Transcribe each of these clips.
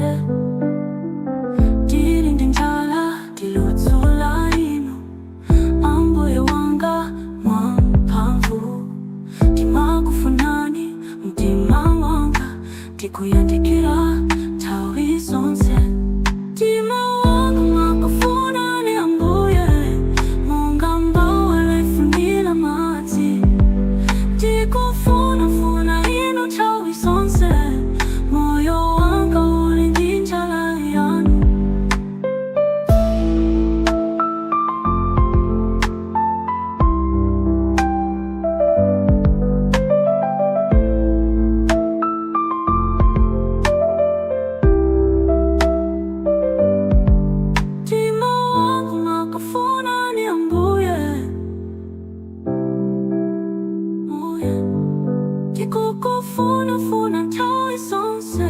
Ambuye. Ndili ndi njala, ndi ludzu la inu, Ambuye wanga mwamphamvu. Ndimakufunani, mtima wanga ndikuyandikira nthawi zonse. Mtima wanga umakufunani, Ambuye, monga mbawala ifunira madzi. Ndikufunafuna inu nthawi zonse, moyo wanga uli ndi njala yanu. Mtima wanga umakufunani, Ambuye. Ambuye. Ndikukufunafuna nthawi zonse,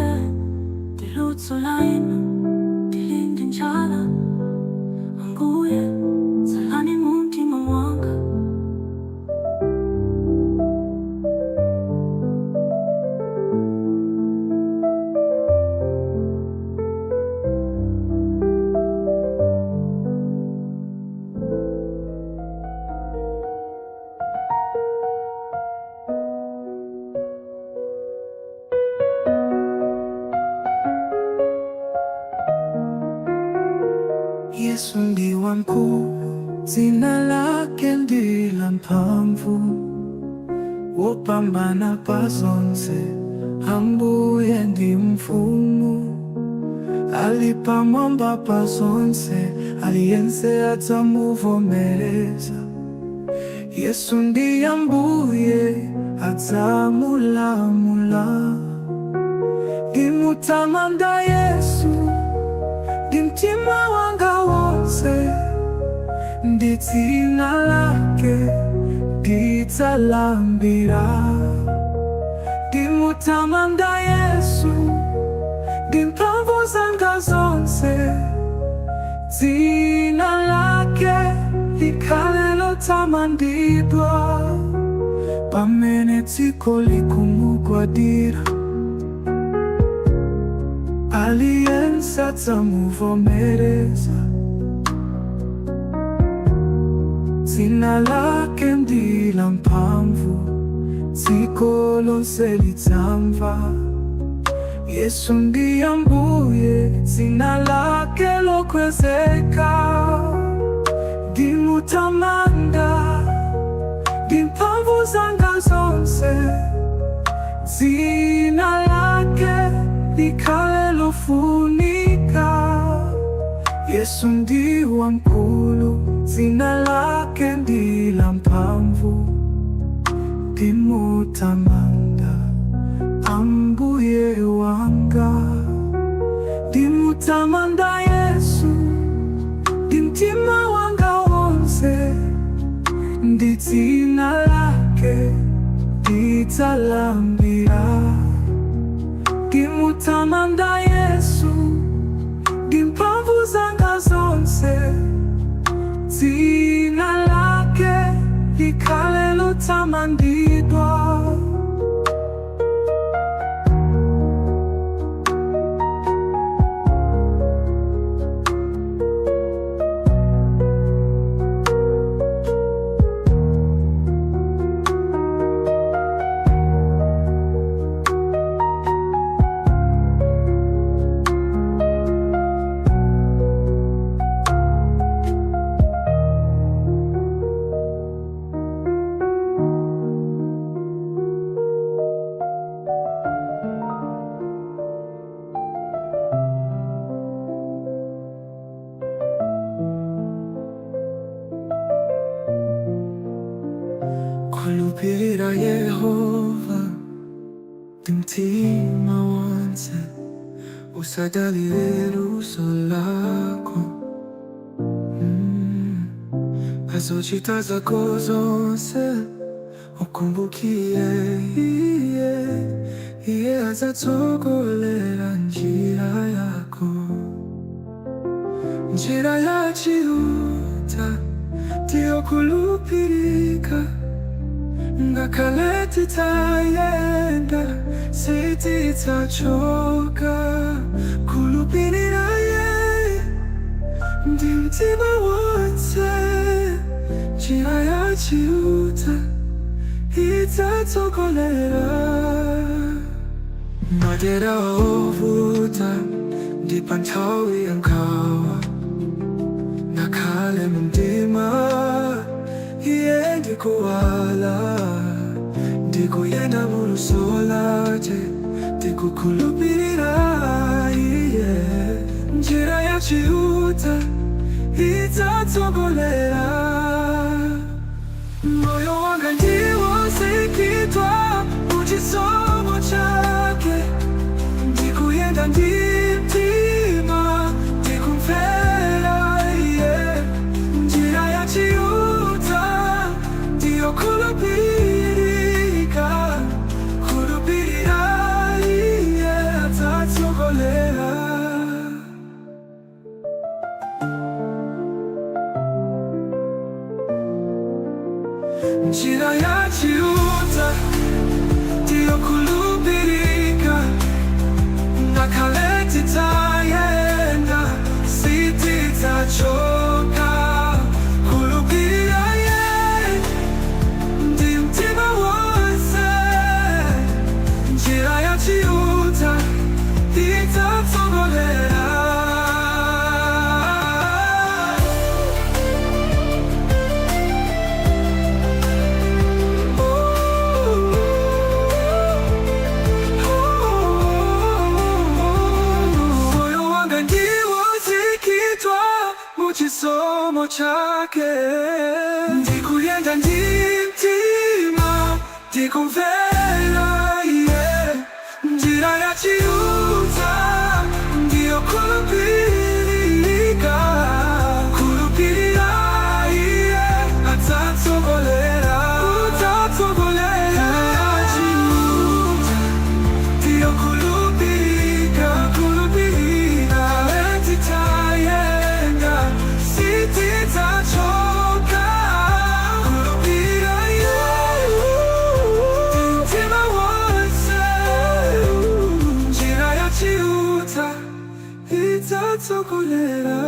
ndi ludzu la inu, ndili ndi njala. Ambuye, dzalani mu mtima mwanga. Yesu ndi wamkulu, dzina lake ndi la mphamvu, wopambana pa zonse, Ambuye ndi mfumu, ali pamwamba pa zonse, aliyense adzamuvomereza. Yesu ndi Ambuye, adzamulamula. Ndimutamanda Yesu ndi mtima wanga wonse, ndi dzina lake ndidzalambira. Ndimutamanda Yesu ndi mphamvu zanga zonse, dzina lake likhale lotamandidwa. Pamene dziko likumugwadira, aliyense adzamuvomereza. Dzina lake ndi la mphamvu, dziko lonse lidzamva. Yesu ndi Ambuye, dzina lake lokwezeka. Ndimutamanda ndi mphamvu zanga zonse, dzina lake likhale lofunika. Yesu ndi wamkulu, dzina lake ndi la mphamvu. Ndimutamanda Ambuye wanga. Ndimutamanda Yesu ndi mtima wanga wonse, ndi dzina lake ndidzalambira. Ndimutamanda Yesu ndi mphamvu zanga zonse, dzina lake likhale lotamandidwa. Khulupirira Yehova ndi mtima wonse, usadalire luso lako. Pazochita zako zonse ukumbukire iye, iye adzatsogolera njira yako. Njira ya Chiuta ndiyokhulupirika, ngakhale titayenda sitidzachoka. Ndikukhulupirira iye ndi mtima wonse. Njira ya Chiuta idzatsogolera. Madera ovuta ndi pa nthawi ya nkhawa, ngakhale mumdima, iye ndikuwala. Ndikuyenda muluso lake, ndikukhulupirira iye. Njira ya Chiuta idzatsogolera. Moyo wanga ndiwozikidwa muchisomo chake. Ndikuyenda ndi mtima, ndikumvera iye. Njira ya Chiuta ndiyokhulupirika. Khulupirira iye, adzatsogolera. Njira ya Chiuta ndiyokhulupirika. Ngakhale titayenda, sitidzachoka. Khulupirira iye ndi mtima wonse. Njira ya Chiuta idzatsogolera. Moyo wanga ndiwozikidwa muchisomo chake. Ndikuyenda ndi mtima, ndikumvera iye. Njira ya Chiuta ndiyokhulupirika. Khulupirira iye, adzatsogolera, adzatsogolera. Chiuta ndiyokhulupirika, khulupirika. Titayenda, sitidzachoka. Khulupirira iye mtima wonse. Njira ya Chiuta idzatsogolera.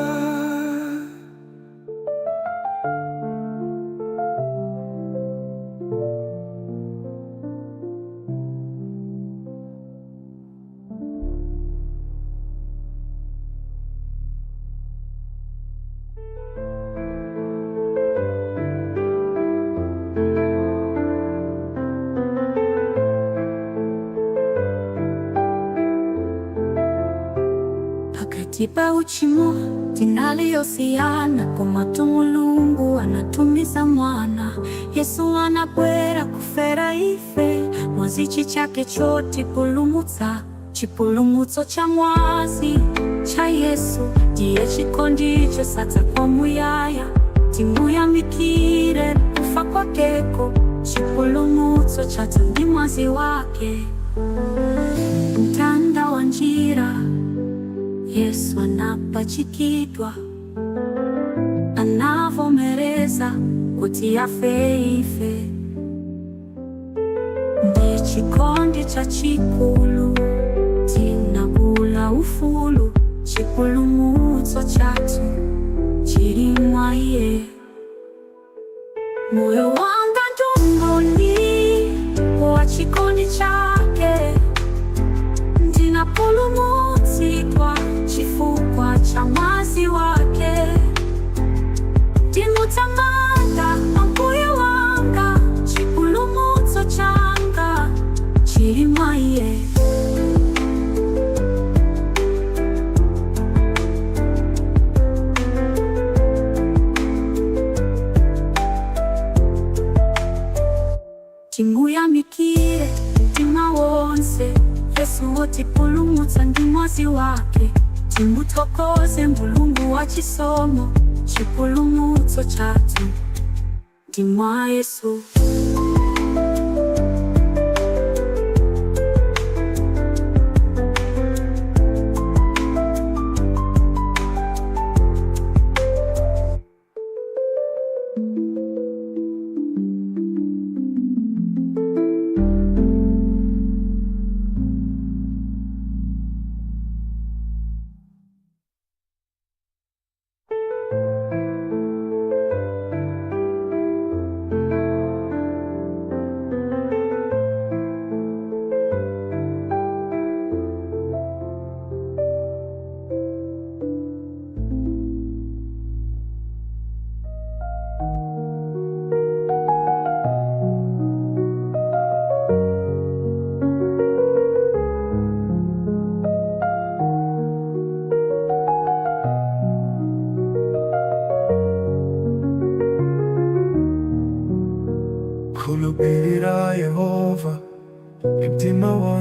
Pakati pa uchimo tinali osiyana, komatu Mulungu anatumiza mwana. Yesu anabwera kufera ife, mwazi chake chotipulumutsa. Chipulumutso cha mwazi cha Yesu ndiye chikondi chosatha kwa muyaya. Timuyamikire kufa kwakeko, chipulumutso chathu ndi mwazi wake. Mtanda wa njira, Yesu anapachikidwa, anavomereza kuti afe ife. Ndi chikondi chachikulu tinagula ufulu. Chipulumutso chathu chili mwa iye. Moyo wanga ndi umboni wa chikondi chake. Ndinapulumutsidwa chifukwa cha mwazi wake. Ndimutamanda Ambuye wanga, chipulumutso changa chili mwa iye. Timuyamikire mtima wonse Yesu wotipulumutsa ndi mwazi wake. Timuthokoze Mulungu wa chisomo, chipulumutso chathu ndi mwa Yesu.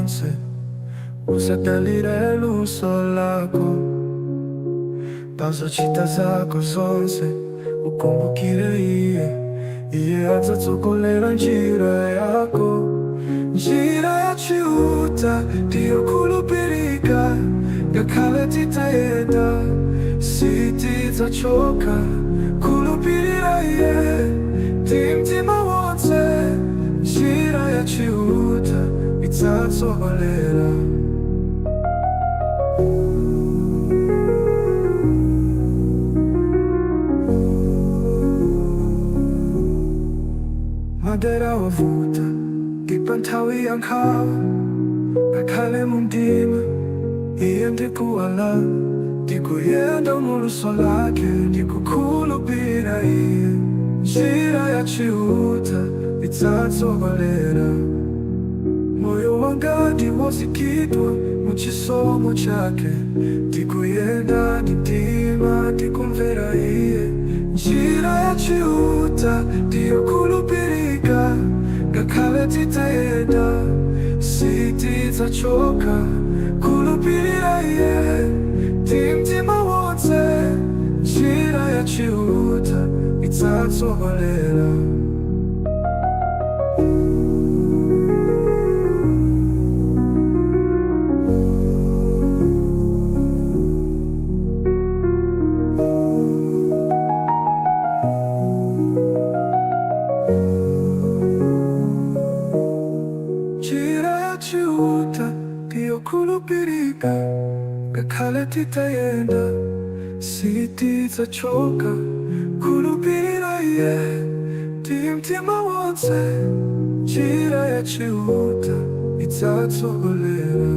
zonse, usadalire luso lako. Pazochita zako zonse, ukumbukire iye, iye adzatsogolera njira yako. Njira ya Chiuta ndiyokhulupirika, ngakhale titayenda sitidzachoka. Khulupirira iye ndi mtima wonse, njira ya Chiuta idzatsogolera. Madera ovuta ndi nthawi ya nkhawa, ngakhale mumdima iye ndikuwala. Ndikuyenda muluso lake, ndikukhulupirira iye, njira ya Chiuta idzatsogolera. Moyo wanga ndiwozikidwa muchisomo chake, ndikuyenda ndi mtima, ndikumvera iye. Njira ya Chiuta ndiyokhulupirika, ngakhale titayenda sitidzachoka. Khulupirira iye ndi mtima wonse, njira ya Chiuta idzatsogolera. Njira ya Chiuta ndiyokhulupirika, ngakhale titayenda sitidzachoka. Khulupirira iye ndi mtima wonse, njira ya Chiuta idzatsogolera.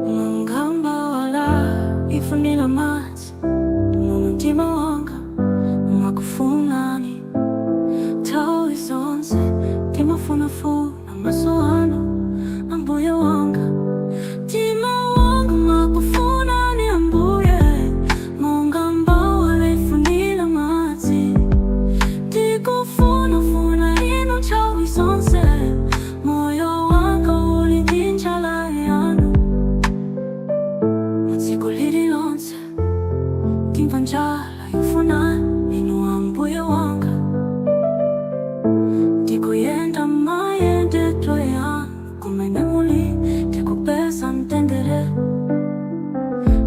Monga mbawala ifunira madzi, mtima wanga umakufunani nthawi zonse. Ndimafunafuna maso anu, Ambuye wanga. Mtima wanga umakufunani, Ambuye, monga mbawala ifunira madzi. Ndikufunafuna inu nthawi zonse, moyo wanga uli ndi njala yanu. Tsiku lililonse ndimva njala yofuna inu, Ambuye wanga. Ndikuyenda mayendedwe yanu, kumene muli ndikupeza mtendere.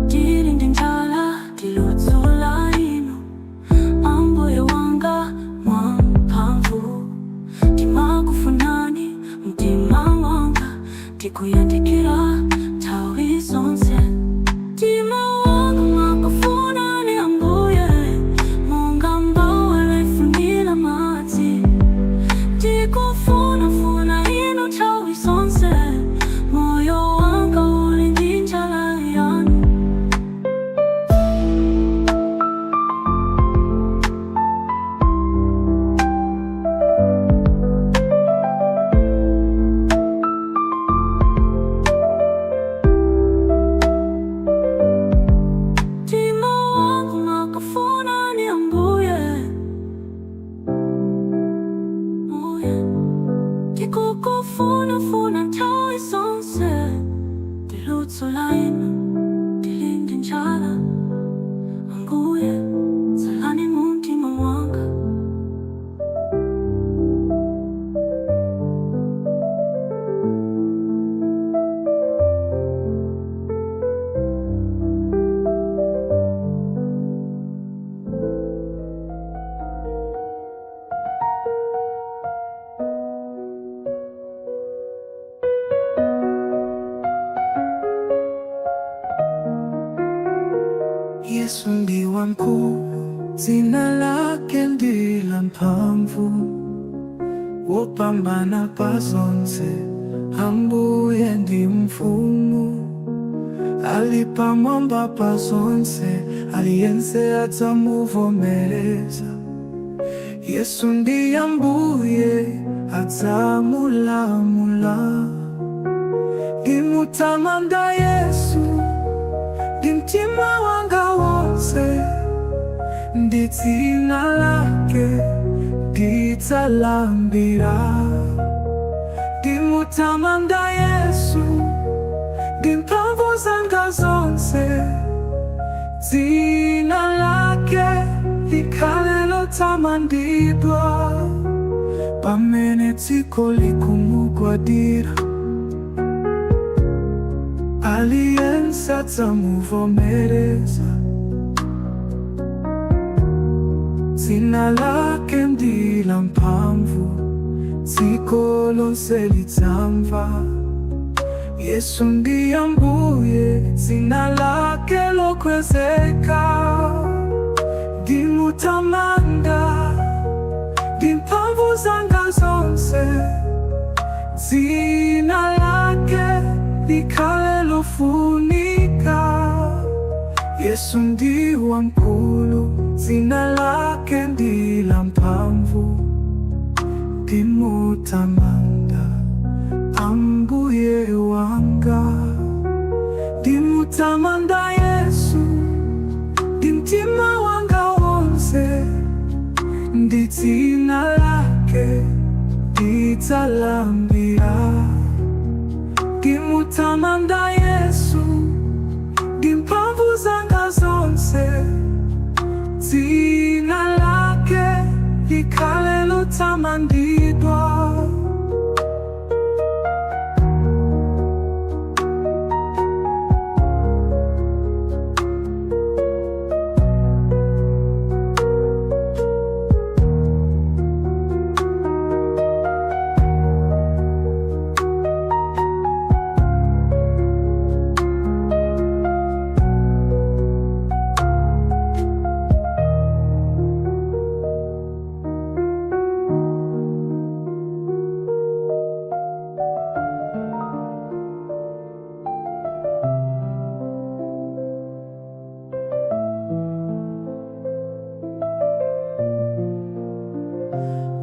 Ndili ndi njala ndi ludzu la inu, Ambuye wanga, mwamphamvu. Ndimakufunani, mtima wanga ndikuyandikira nthawi zonse. Mtima wanga umakufunani, Ambuye, monga mbawala ifunira madzi. Ndikufunafuna inu nthawi zonse, moyo wanga uli ndi njala yanu. Mtima wanga umakufunani, Ambuye, Ambuye. Ndikukufunafuna nthawi zonse, ndi ludzu la inu, ndili ndi njala. Ambuye, dzalani mu mtima mwanga. Yesu ndi wamkulu, dzina lake ndi la mphamvu, wopambana pa zonse, Ambuye ndi mfumu. Ali pamwamba pa zonse, aliyense adzamuvomereza. Yesu ndi Ambuye, adzamulamula. Ndimutamanda Yesu ndi mtima wanga wonse, ndi dzina lake ndidzalambira. Ndimutamanda Yesu ndi mphamvu zanga zonse, dzina lake likhale lotamandidwa. Pamene dziko likumugwadira, aliyense adzamuvomereza. Dzina lake ndi la mphamvu, dziko lonse lidzamva. Yesu ndi Ambuye, dzina lake lokwezeka. Ndimutamanda ndi mphamvu zanga zonse, dzina lake likhale lofunika. Yesu ndi wamkulu, dzina lake ndi la mphamvu. Ndimutamanda Ambuye wanga. Ndimutamanda Yesu ndi mtima wanga wonse, ndi dzina lake ndidzalambira. Ndimutamanda Yesu ndi mphamvu zanga zonse, dzina lake likhale lotamandidwa.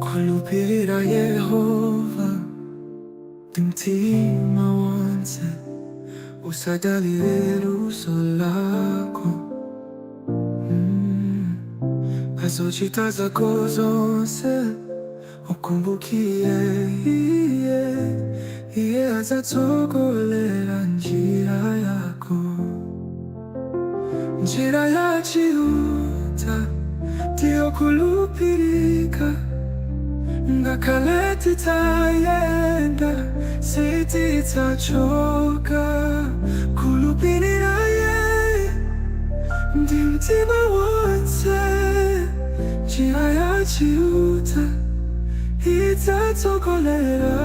Khulupirira Yehova ndi mtima wonse, usadalire luso lako. Pazochita zako zonse ukumbukire iye, iye adzatsogolera njira yako. Njira ya Chiuta ndiyokhulupirika, ngakhale titayenda sitidzachoka. Khulupirira iye ndi mtima wonse, njira ya Chiuta idzatsogolera.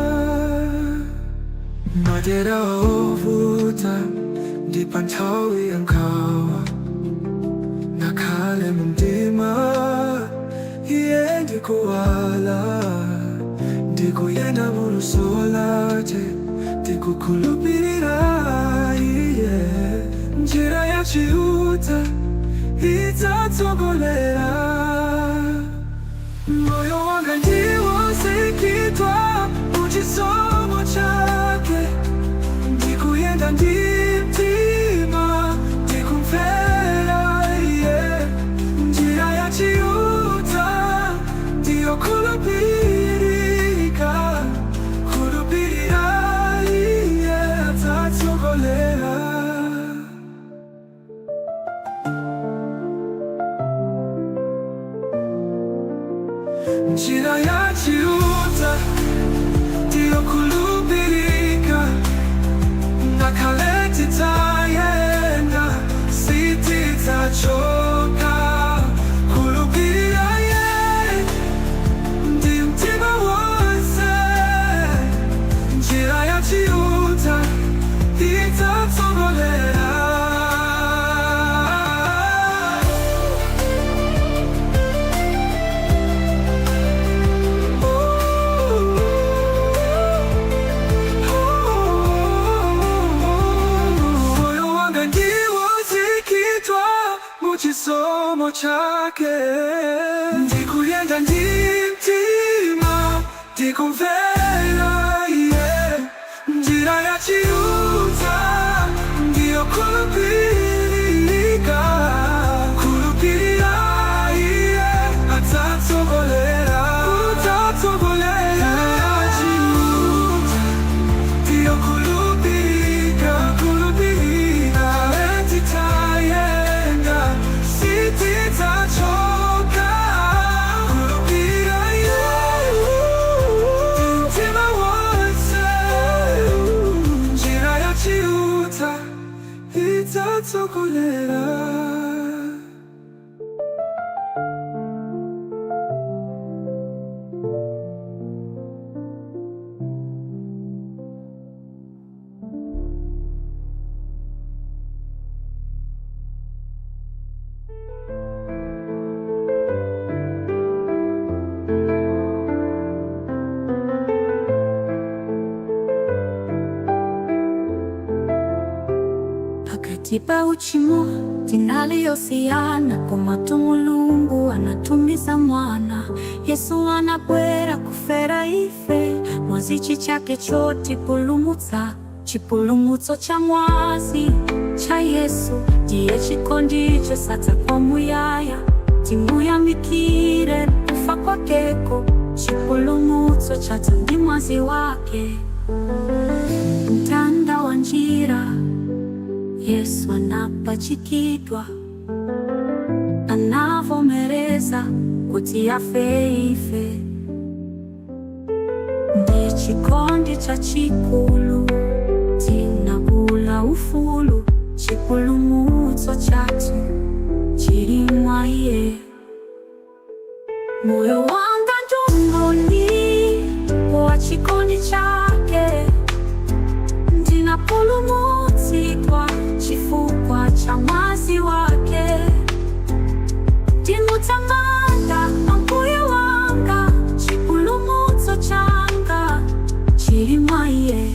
Madera ovuta ndi pa nthawi ya nkhawa, ngakhale mumdima iye ndikuwala. Ndikuyenda muluso lake, ndikukhulupirira iye, njira ya Chiuta idzatsogolera. Moyo wanga ndiwozikidwa muchisomo chake, ndikuyenda ndi mtima, ndikumvera iye, njira ya Chiuta ndiyokhulupirika. Khulupirira iye, adzatsogolera. Njira ya Chiuta ndiyokhulupirika, ngakhale titayenda sitidzachoka. Khulupirira iye ndi mtima. Ndikumvera iye. Njira ya Chiuta ndiyo khulupirika. Khulupirira iye, adzatsogolera, adzatsogolera. Chiuta ndiyo khulupirika, khulupirika. Titayenda sitidzachoka. Khulupirira iye mtima wonse. Njira ya Chiuta idzatsogolera. Pakati pa uchimo tinali osiyana, komatu Mulungu anatumiza mwana. Yesu anabwera kufera ife, mwazi chake chotipulumutsa. Chipulumutso cha mwazi cha Yesu ndiye chikondi chosatha kwa muyaya. Timuyamikire kufa kwakeko, chipulumutso chathu ndi mwazi wake. Mtanda wa njira, Yesu anapachikidwa, anavomereza kuti afe ife. Ndi chikondi chachikulu tinagula ufulu, chipulumutso chathu chili mwa iye. Moyo wanga ndi umboni wa chikondi chake, ndinapulumutsidwa chifukwa cha mwazi wake. Ndimutamanda Ambuye wanga, chipulumutso changa chili mwa iye.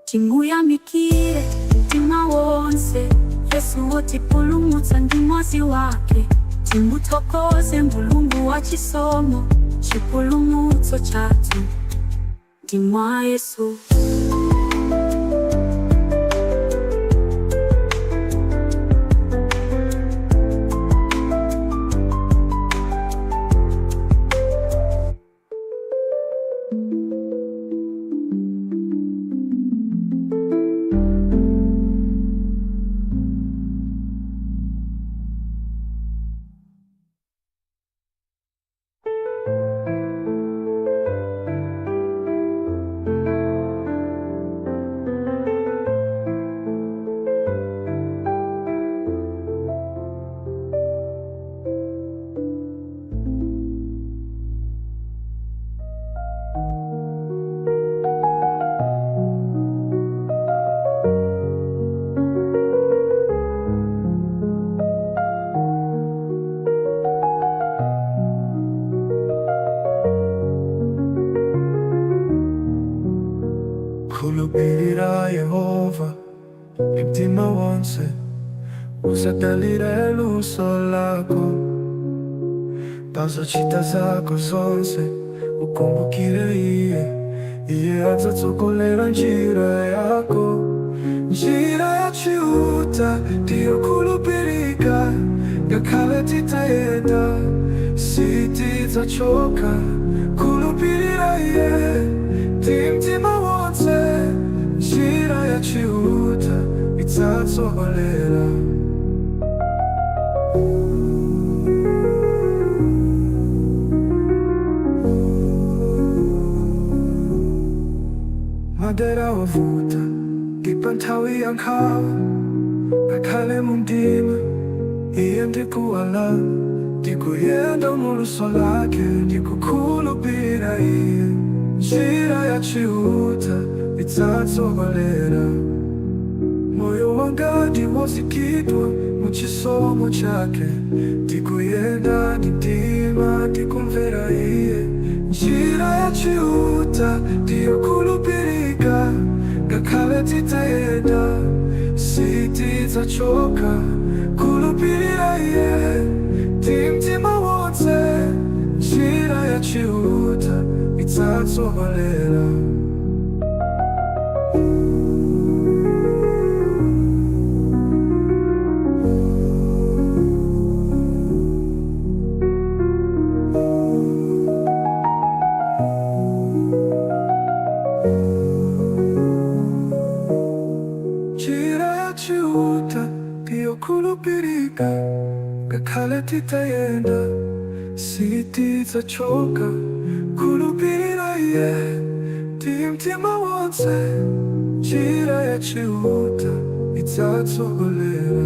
Timuyamikire mtima wonse, Yesu wotipulumutsa ndi mwazi wake. Timuthokoze Mulungu wa chisomo, chipulumutso chathu ndi mwa Yesu. Khulupirira Yehova mtima wonse, usadalire luso lako. Pazochita zako zonse ukumbukire iye, iye adzatsogolera njira yako. Njira ya Chiuta ndiyo khulupirika, ngakhale titayenda sitidzachoka. Khulupirira iye ndi mtima wonse, njira ya Chiuta idzatsogolera. Madera ovuta ndi nthawi ya nkhawa, ngakhale mumdima iye ndikuwala. Ndikuyenda muluso lake, ndikukhulupirira iye. Njira ya Chiuta idzatsogolera. Moyo wanga ndiwozikidwa muchisomo chake, ndikuyenda ndi mtima, ndikumvera iye. Njira ya Chiuta ndiyo khulupirika, ngakhale Ngakhale titayenda, sitidzachoka. Khulupirira Iye ndi mtima wonse, njira ya Chiuta idzatsogolera. Njira ya Chiuta ndiyokhulupirika, ngakhale titayenda, sitidzachoka. Khulupirira Iye ndi mtima wonse, njira ya Chiuta idzatsogolera.